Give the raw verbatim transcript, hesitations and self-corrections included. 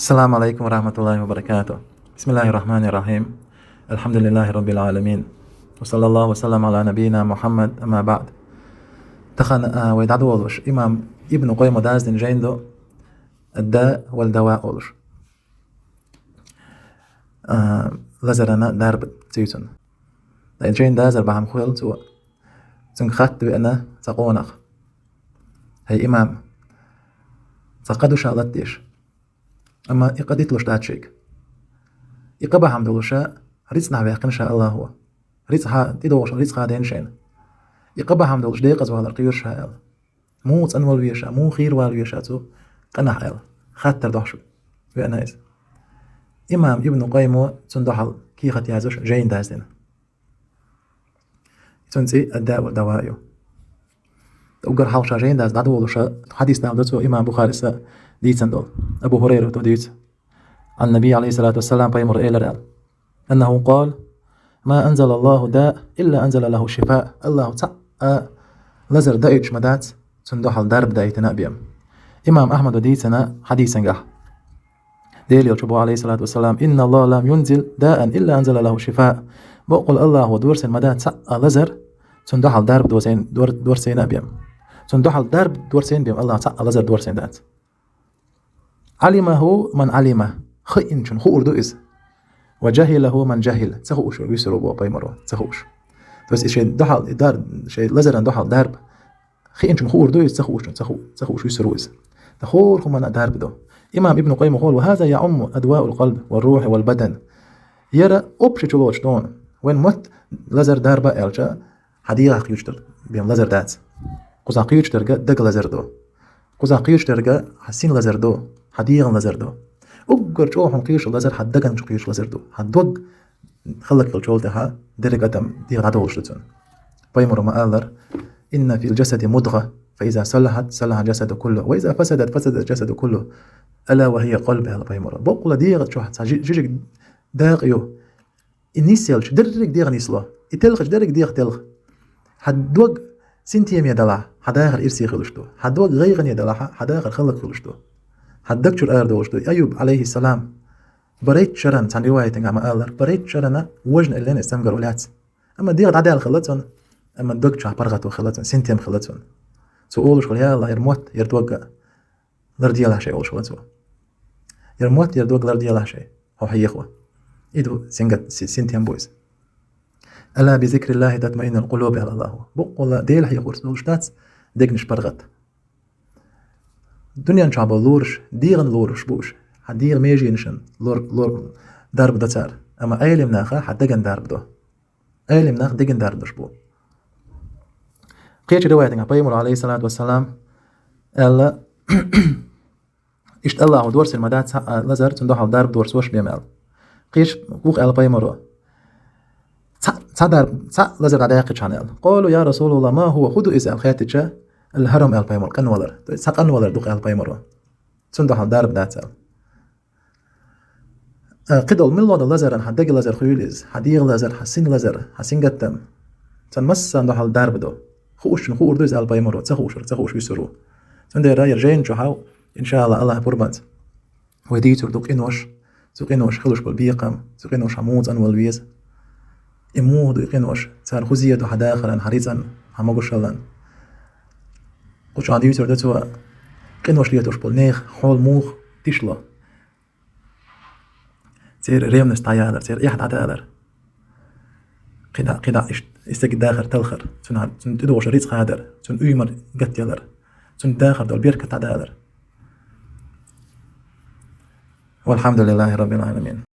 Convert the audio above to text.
السلام عليكم ورحمة الله وبركاته. بسم الله الرحمن الرحيم. الحمد لله رب العالمين. وصلى الله وسلم على نبينا محمد. أما بعد. Тахана, а, вай дӀадолалуш, имам Ибн Къаййима даздина жайна ду, «Ад-даъ вад-даваъ» олуш. А, лазарана дарба цуьнан. Ткъа и жайна дазар бахьана хӀун аьлла цо? Цуьнга хатта веана цхьа къонах: «ХӀай имам, цхьа къа ду ша латадеш, амма и къа диталуш дац шайга. И къа бахьана долуш рицкъанах ваьккхина ша Аллахо. Рицкъа, тӀедогӀуш рицкъа денна шайна. И къа бахьана долуш декъаза валар кхоьру ша», — аьлла. Муха цӀанвала веза ша, муха хийра вала веза ша цу къинах аьлла, хаттар дохьуш веана иза. Имам Ибн Къаййима цунна дуьхьал кехат яздеш жайна даздина. Цуьнан цӀе «Ад-даъ вад-даваъ» ю. Уггар хьалха ша жайна даза дӀадолалуш хьадис даладо цо, имам Бухарис дийцина долу. Абу ХӀурайрата дуьйцу: عن النبي عليه الصلاة والسلام, пайхамара элира аьлла: أنه قال: ما أنزل الله داء إلا أنزل له شفاء. Аллахо цхьа а лазар даийтуш ма дац, цунна дуьхьал дарба даийтина а бен. Имам Ахьмада дийцина хьадисангахь. Делан элчано боху, عليه الصلاة والسلام: إن الله لم ينزل داء إلا أنزل له شفاء. Баккъала Аллахо доссийна ма дац цхьа а лазар, цунна дуьхьал дарба доссийна, дор-, доссийна а бен. Цунна дуьхьал дарба доссийна бен Аллахо цхьа а лазар доссийна дац. علمه من علم, хиъначунна хуур ду иза. وجهله من جهل, ца хууш вуьсур ву боху пайхамара, ца хууш. То есть и шайн дуьхьал, и дар-, шайн лазаран дуьхьал дарба хиъначунна хуур ду иза, ца хуучунна ца ху-, ца хууш вуьсур ву иза. Ткъа хӀора хӀуманна а дарба ду. Имам Ибн Къаййима боху: وهذا يعم أدواء القلب والروح والبدن. Яра общий чулоцуш ду. Вайн мотт лазар дарба аьлча, хьан дегӀах кхоьчуш дерг бен лазар дац. Кхузахь кхоьчуш дерг даг лазар ду. Кхузахь кхоьчуш дерг хьан син лазар ду, хьан дегӀан лазар ду. Уггар чӀогӀа хьуна кхоьчуш лазар хьан дагна чу кхоьчуш лазар ду. Хьан дог хӀаллакьхилчул тӀаьхьа дерриг адам дегӀ дӀадолуш ду цуьнан. Пайхамара ма-аллара: إن في الجسد مضغة فإذا صلحت صلح الجسد كله وإذا فسدت فسد الجسد كله ألا وهي القلب, аьлла пайхамара. Баккъала дегӀа чохь цхьа жи-, жижиг дакъа ю. И нисъелча, дерриг дегӀ нисло. И телхича, дерриг дегӀ телха. Хьан дог синтеме далахь, хьан дахар ирсе хуьлуш ду. Хьан дог гӀайгӀане далахь, хьан дахар хӀаллакьхуьлуш ду. Хьан даг чуьра арадолуш ду. Айюб, Ӏалайхиссалам, барайтта шарна, цхьана риваятехь ма-аллара, барайтта шарна вожна эллина иза цамгар валац. Амма дегӀ дӀадаьлла хилла цуьнан, амма даг чохь паргӀато хилла цуьнан, синтем хилла цуьнан. Цо олуш хилла: «Я АллахӀ, яра мотт, яра дог ларделахь шайн», — олуш хилла цо. «Яра мотт, яра дог ларделахь шайн, хьо хьехо». И ду сингат-, си-, синтем бу иза. «Ала би зикриллахи татмаиннул къулуб», — аьлла Аллахо. Баккъала Дела хьехорца долуш дац дегнаш паргӀат. Дуьнен чохь болу лоруш, дегӀан лоруш бу уьш. Хьан дегӀан меженашна лор-, лор-, дарба до цара. Амма Ӏелам наха хьан даган дарба до. Ӏелам нах деган дарба деш бу. Кхечу риваятехь пайхамара, Ӏалайхиссалату вассалам, аьлла: «Иштта Аллахо доссийна ма дац цхьа а лазар, цунна дуьхьал дарба доссош бен», — аьлла. Кхечу вукху аьлла пайхамара: «Цхьа, цхьа дарба, цхьа лазар дӀадаьккхича хьан», — аьлла. «Къалу, я Расулаллах, ма хӀува, хӀун ду иза?» — аьлла хаьттича, «Ал-хӀарам», — аьлла пайхамара, къанвалар. То есть цхьа къанвалар ду-кх, аьлла пайхамара. Цунна дуьхьал дарба дац аьлла. Э, кхидолу муьлхха долу лазаран, хьан деган лазар хуьлу иза, хьан дегӀан лазар, хьан син лазар, хьан сингаттам. Царна массарна дуьхьал дарба ду. Хуучунна хуур ду иза, аьлла пайхамара, ца хууш, ца хууш вуьсур ву. Цундела яра жайна чохь, иншаАллахӀ, АллахӀан пурбанца вай дийцур ду къинош, цу къинош хуьлуш болу бекхам, цу къинош хьан муха цӀанвала веза. И муха ду и къинош, цара хӀун зе до хьан дахаран, хьан рицкъан, хьан могушаллан. Кху чохь дийцур ду цо, къинош летош болу нехан хьол муха тишло. Церан ревность дӀаялар, церан эхь дӀадалар. КхидӀа, кхидӀа иштта, и стеган дахар талхар, цуьнан, цуьнан тӀедогӀуш рицкъ хьадар, цуьнан уьймар гатъялар, цуьнан дахар долу беркат дӀадалар. Валхьамдулиллахи Раббил Ӏаламин.